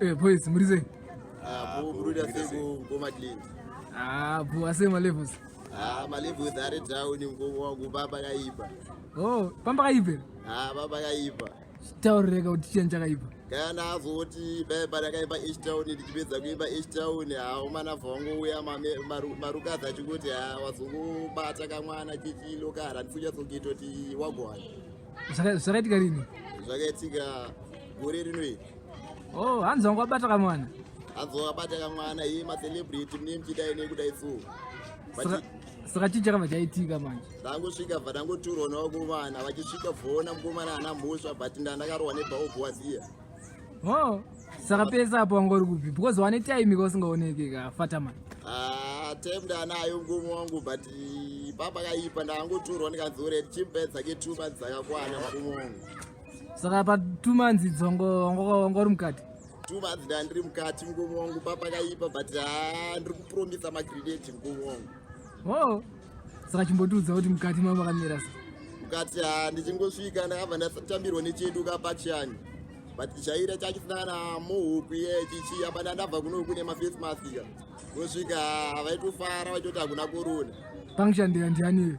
Eh, boys, muri sei? Ah, bo muruda sei ngoma clean. Ah, bo ase ma levels. Ah, ma levels ari down ngoma wangu baba kaipa. Oh, pamba kaipa. Ah, baba kaipa. Taureka kuti chii chakaipa. Kana azoti baba rakaipa H town ndichipedza kuimba H town hawo mana vangouya marukadzi achikuti ha wazongobata kamwana chichilokara ndikuchatsokitoti wagwana. Zvakaitika rini? Zvakaitika gore rino iri. Oh, hanzi wangu wabata kamwana. Hanzi wabata kamwana iye macelebrity mune muchidai nekudai so. Saka chii chakabva chaitika manje? Ndangosvika bva ndangoturwa nevakomana vachisvika bvoona mukomana ana mhosva but ndandakarohwa nebhaobho waziya. Oh, saka pese apo wanga uri kupi? Because wane time ka usingaoneke ka Fataman. Ah, time ndanayo mukomo wangu but papa kaipa ndangoturwa ndikanzi already chimpedza ke 2 months dzakakwana mukomo wangu. Saka pa 2 months idzo wanga uri mukati? 2 months ndandiri mukati mukomo wangu papa kaipa but ah, ndiri kupromisa magrenade mukomo wangu. Oh, saka chimbotiudza kuti mukati mava makamira sei? Mukati ah, ndichingosvika ndakabva ndatambirwa nechedu kapachani but chaira chachisina kana muhuku iye chichi apa ndandabva kuno kune maface mask ka kusvika vaitofara vachitoti hakuna corona. Pangishandira ndiani iyo?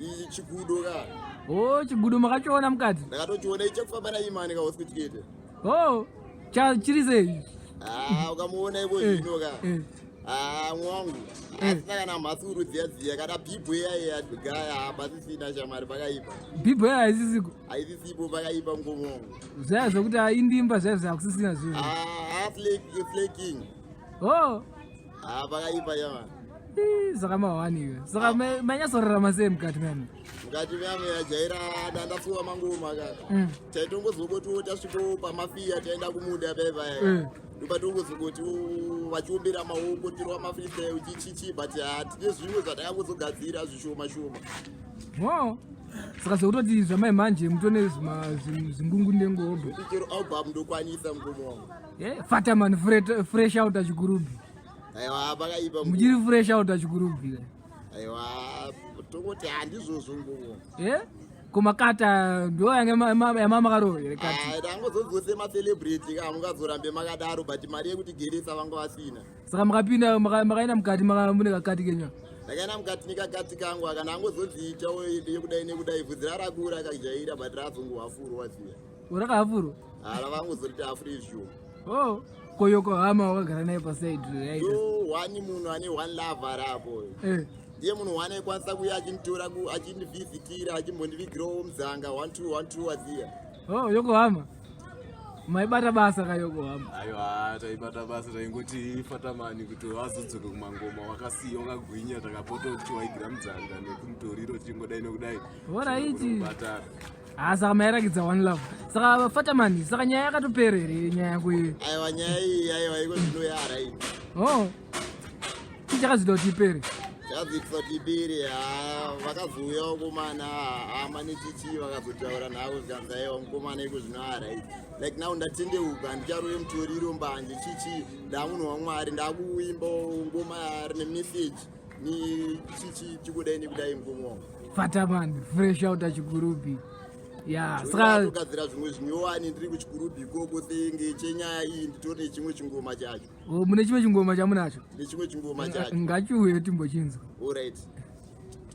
Iyi chigudo ka. Oh, chigudo makachiona mukati? Ndakatochiona ichi chekufamba naimani ka hospital. Oh, cha chiri sei? Ah, ukamuona iko Eh, zvino ka. eh. Ah, mwangu. Eh. Asina kana mhasuru dziya dziya kana bhibho iya iya gaya hapasisina shamwari pakaipa. Bhibho iya haisisiko. Haisisipo pakaipa mukoma wangu. Zvaya zvekuti aindimba zvaya zvakusisina zvinhu. Ah, flaking. Oh. Ah, pakaipa yama. Saka mahwani. Saka manyatsorarama sei mukati memo? Mukati memo yajaira dandasuwa mangoma ka. Taitongozokoti tasviko pamafiya taenda kumunda paipa. Ndopatongozokuti vachiombera maoko tirova mafreestyle chichichi but tine zvimwe zvatakangozogadzira zvishoma shoma. Oh. Saka zvekutoti zvamai manje mutone zvingungu ndengobo. Chero album ndokwanisa mukoma wangu. Yeah, Fataman fresh out achikurubi. Aiwa pakaipa. Muchiri fresh out achikurubi. Aiwa tongoti handizvozvo nguvo. Eh? Kumakata ndo yange yamamakarova here kati. Ah, tangozodzose ma celebrity ka mungazorambe makadaro but mari yekuti geresa vanga vasina. Saka makapinda makaenda mukati mune kakati kenyu. Ndakaenda mukati nekakati kangu aka ndangozodziita yekudai nekudai bvudzi rarakura kajaira but razongohafurwa ziya. Urakahafurwa? Ah, ravangozoriti hafuri izvo. Oh, koyoko hama wakagara naye paside right? Yo, one munhu ane one love arapo. Eh. Ndiye munhu one aikwanisa kuuya achinditora achindivhizitira achimbondivigirawo mudzanga 1 2 1 2 waziya. Oh, yoko hama. Maibata basa ka yoko hama. Aiwa, taibata basa taingoti fatamani kuti wazodzoka kumangoma wakasiya wakagwinya takapota tichiwaigira mudzanga nekumutoriro tichingodai nekudai. Horaiti. Batana. Ah, saka mairakidza one love. Saka Fatamani, saka nyaya yakatopera here nyaya yako iyi? Aiwa nyaya iyi aiwa iko zvino yara iyi. Oh. Chii chakazviita kuti ipere? Chakazoitisa kuti ipere ah, vakazouya vakomana hama nechichi vakazotaura navo zvikanzi aiwa mukomana iko zvino yara iyi. Like now ndatendeuka handicharove mutoriro mbanje chichi ndamunhu waMwari ndakuimba ngoma rine message ni chichi chikudai nekudai mukoma wangu. Fataman fresh out achikurubi. Ya, saka kugadzira zvimwe zvinyowani ndiri kuchikurubi ikoko senge chenyaya iyi nditori nechimwe chingoma chacho. Oh, mune chimwe chingoma chamunacho? Ndine chimwe chingoma chacho. Ngachiuye timbochinzwa. Alright.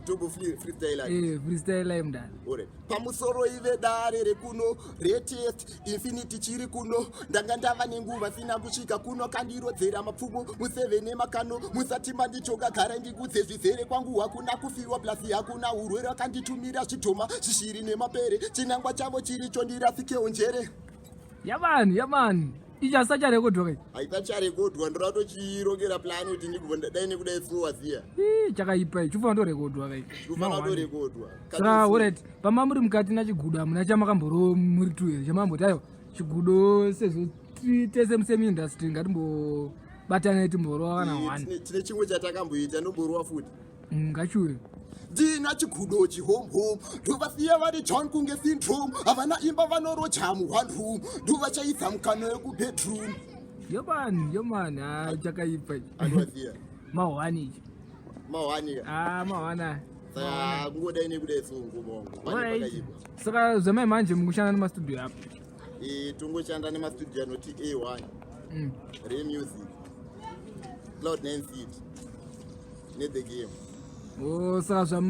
Tombo freestyle. Eh, freestyle mdala. Alright. Pamusoro ive dare rekuno retest infinity chiri kuno ndanga ndava nenguva sina kusvika kuno kandirodzera mapfumo museve nemakano musati mandichoka gara ndikudze zvizere kwangu hakuna kufiwa plus hakuna urwere akanditumira zvidhoma zvishiri nemapere chinangwa chavo chiricho ndirasikewo njere. Yamani, yamani. Ichi asati charekodwa kai? Haisati charekodwa ndoda kutochirongera plan kuti ndikubva dai nekudai so waziya. Ii chakaipa ichi chofana kutorekodwa kai. Chofana kutorekodwa. Saka alright, pama muri mukati nachigudo hamuna chamakamboro muri tu here chamamboti aiwa chigudo sezvo tese musame industry ngatimbobatanai timborova kana one. Tine chimwe chatakamboita ndomborova futi. Ngachiuye. Ndina chigudo chihomhom ndovasiya vari john kunge syndrome havana imba vanoroja mu one room ndovachaisa mukano yekubedroom. Yomani, yomani, ah chakaipa ichi. Anoziya. Mahwani ichi. Mahwani. Ah, mahwani. Saka kungodai nekudai so ngoma wangu. Pane pakaipa. Saka zvamai manje mukushanda nemastudio apo. Eh, tongoshanda nemastudio anoti A1. Remusic, Cloud 9 City nethe game. Oh, saka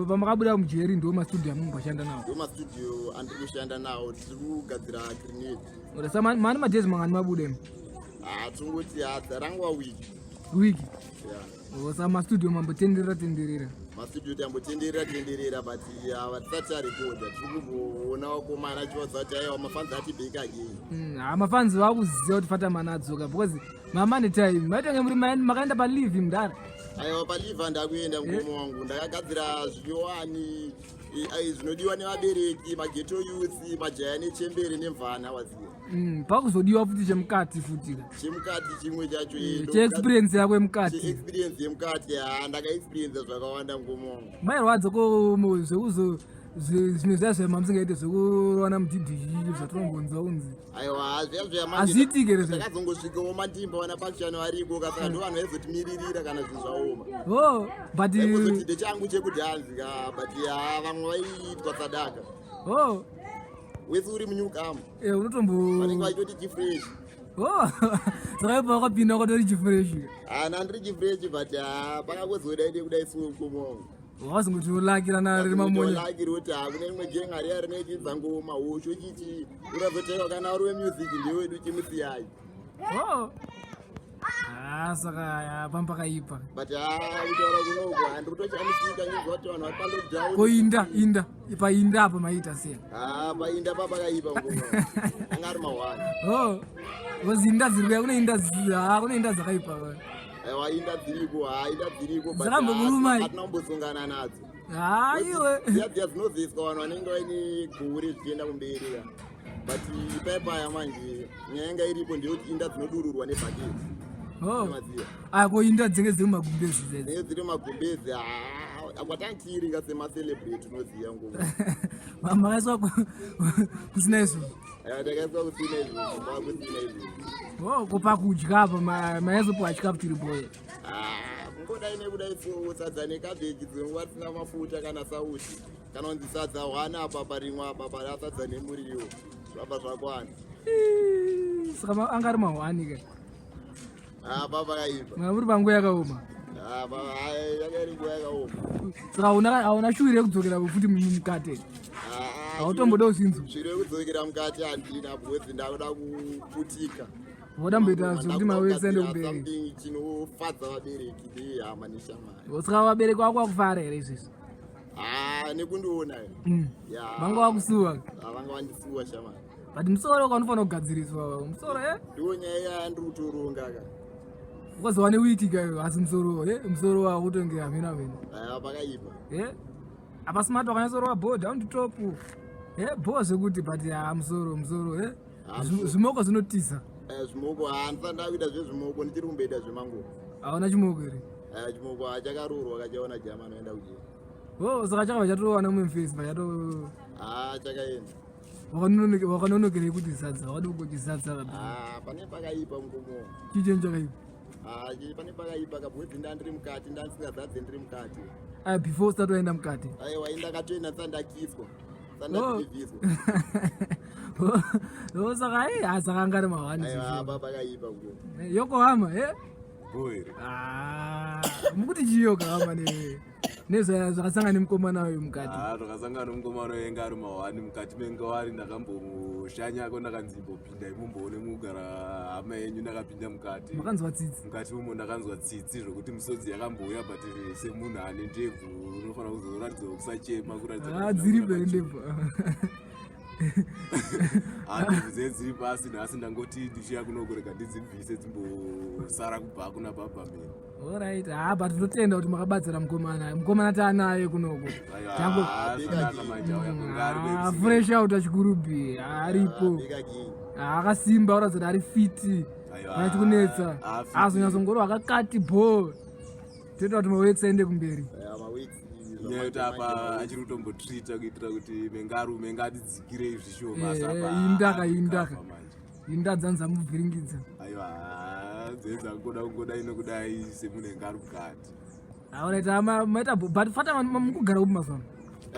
pamakabuda mujeri ndo mastudio amumbashanda nawo? Ndo mastudio andiri kushanda nawo, tiri kugadzira grenade. Ora, sa mani madays mangani mabuda? Ah, tingoti ranguva week. Week? Yeah. Oh, saka mastudio mambotenderera tenderera? Mastudio tambotenderera tenderera, but hatisati tarekodha. Tiri kumboona vakomana achivaudza kuti aiwa, mafanzi ati back again. Ha, mafanzi vakuziva kuti Fatamani adzoka, because mamane time maitange muri makaenda paleave, mudara. Aiwa, paleave ndakuenda, mukomo wangu. Ndakagadzira zvinyowani zvinodiwa nevabereki, maghetto youth, majaya nechembere nemvana, waziva. Pakuzodiwa futi chemukati futi. Chemukati chimwe chacho. Cheexperience yako yemukati. Cheexperience yemukati. Ha, ndakaexperiensa zvakawanda, mukomo wangu. Mairwadza ko zvekuzo zvimwe zviya zvemamusingaite zvekurowana mudhidhi zvatinombonzwa kunzi? Aiwa, zviya zviya. Hazviitike here zve? Takazongosvikawo mandimba vana pakishani variko, kasaka ndo vanhu vaizotimirira kana zvinhu zvaoma. Oh, but Vaizoti ndechangu chekudhanzi ka, but ha, vamwe vaiitwa sadaka. Wese uri munyukamu unotombo vanenge vachitoti chifresh. Oh, saka ipo wakapinda wakatori chifresh? Hana, ndiri chifresh, but ha, pakangozodai nekudai suwe, mukomo wangu. Wakazongoti ulakirana riri mamonya. Lakiri kuti hakune rimwe genga riya rinoitidza ngoma hosho chichi urazotewa kana uri wemusic ndewedu, chimusiyai. Oh. Ah, saka ya, pambakaipa. But ha, kutaura kunoko handiri kutoshamisika ngezva kuti vanhu vari palockdown. Ko inda inda painda apa maita sei? Ha, painda papakaipa, mukomo wangu. Anga ari mahwani. Oh, because inda dziri kuya, kune inda ha, kune inda dzakaipa. Aiwa, inda dziriko, ha, inda dziriko, but Dzakambokurumai? hatina kumbosongana nadzo. Ha, iwe. Dziya dziya dzinozoiswa vanhu vanenge vaine guri zvichienda kumberi ka, but paipaya manje nyaya yanga iripo ndeyekuti inda dzinodururwa nebhaketi. Maziya. Aya, ko inda dzinge dziri mumagumbezi dzedzi? Dzinenge dziri magumbezi akwatantiri ka semacelebrate, unoziva nguva. Makaiswa kusina izvo? Takaiswa kusina izvozvo, kwakusina izvozvo. Oh, ko pakudya apa maizopiwa chikafu chiripo here? Ah, kungodai nekudai so, sadza nekabheji, dzimwe nguva risina mafuta kana sauti, kana kunzi sadza hwana apa parimwe apa para sadza nemuriwo, zvabva zvakwana. Ii, saka anga ari mahwani ka? Ah, papakaipa. Manga muri panguva yakaoma. Ah, yanga iri nguva yakaoma. Saka hauna shuwiri yekudzokera futi mukati? Ah, Hautomboda kuzinzwa? Sviro yekudzokera mukati handina, because ndakuda kuputika. Voda mboita zvekuti maworks aende kumberi. Something chinofadza vabereki nehama neshamwari. Saka vabereki vako vakufara here izvezvi? Ah, nekundiona. Ya. Vanga vakusuwa? Ah, vanga vandisuwa, shamwari. But musoro kaunofanira kugadziriswa musoro e. Ndiwo nyaya yandiri kutoronga ka. Because wane wiki kayo, asi musoro e, musoro wakutonge hameno hameno. Aya, pakaipa. E, apa smart wakanyatsorova bho down to top e, bho zvekuti, but ya, musoro, musoro e. Ah, Zvimoko zvinotiza. Eh, zvimoko handisati ndakuita zvezvimoko, ndichiri kumboita zvemangoma. Hauna chimoko here? Eh, chimoko hachakarurwa, kachaona jama anoenda kujeri. Oh, saka chakabva chatowana mumwe mufesi vachato? Ah, chakaenda. Wakanonokerei kuti zadza wadi kungoti zadza? Ah, pane pakaipa, mukomo. Chii chenyu chakaipa? Ah, pane pakaipa kabwedzi, ndandiri mukati, ndandisingazadze ndiri mukati. Aya, before usati waenda mukati? Aiwa, indakatoenda ndisandakiswa, sandadhilivhiswa. Oh, saka ai, saka anga ari mahwani. Aiwa, apa pakaipa, mukomo. Yokohama e. Bho here? Ah, mukuti chiyo kahama nezvakasangana nemukomana uyu mukati? Ah, takasangana nemukomana uyu, anga ari mahwani mukati mengawari. Ndakamboshanyako, ndakanzi imbopinda imumboone mugara hama yenyu. Ndakapinda mukati. Makanzwa tsitsi? Mukati umo ndakanzwa tsitsi zvokuti misodzi yakambouya, but semunhu ane ndebvu unofanira kuzoratidza kusachema, kuratidza Ah, dziri mberi ndebvu. Ah, ndebvu dze dziri pasi nhasi, ndangoti ndichiya kunokurega ndidzibvise dzimbosara kubva kuna baba meni. Alright, ah, but tinotenda kuti makabatsira mukomana. Mukomana taanaye kunoko. Zvakanaka manje, auya kunge ari Ah, kuMCK. fresh out achikurubi aripo. Back again. Ah, akasimba, kuratidza kuti ari fit. Aiwa, Achikunetsa. ah, fit. Azonyatsongorwa akakati bho. Toita kuti maworks aende kumberi. Aya, maweeks. Nyaya yekuti apa achiri kutombotreata kuitira kuti mengarume ngatidzikirei zvishoma. Eh, Asi apa indaka, ari indaka. kukafa manje. Inda dzanzamuvhiringidza. Aiwa, dzedzangoda kungodai nokudai semunhu enge ari mukati. Alright, maita bho, but fata mukugara upi mazuva ano?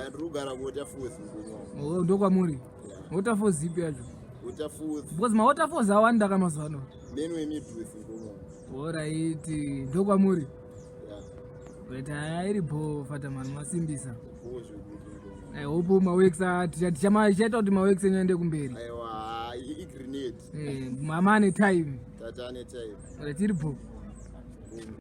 Ndiri kugara kuWaterfalls, mukomo wangu. Oh, ndokwamuri? Waterfalls ipi yacho? Waterfalls. Because mawaterfalls awanda ka mazuva ano. Menu emibhusi ngoma. Alright, ndokwamuri. Yeah. But haya iri bho Fatamani masimbisa. Bho zvekuti ngoma. I hope maworks tichaita kuti maworks enyu aende kumberi. Aiwa, igrenade. Eh, mama ane time. Tata ane time. Right, iri bho. Boom.